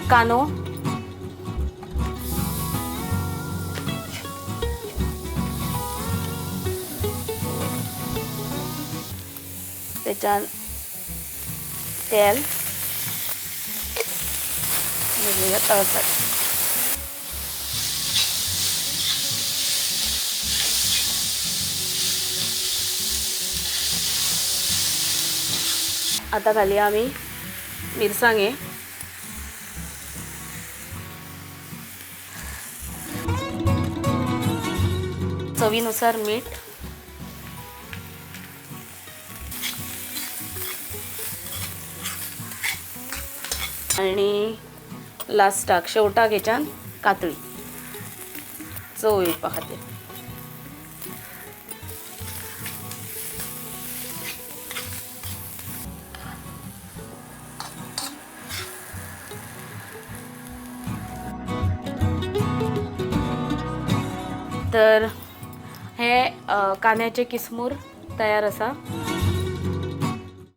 कांदो, तेच्यान तेल वेगवेगळ्या तळतात. आता घालया आमी मिरसांगे. चवीनुसार मीठ, आणि लास्टाक शेवटाक हेच्यान कातळी चव येवपा खातीर. तर हे कांद्याचे किसमूर तयार आसा.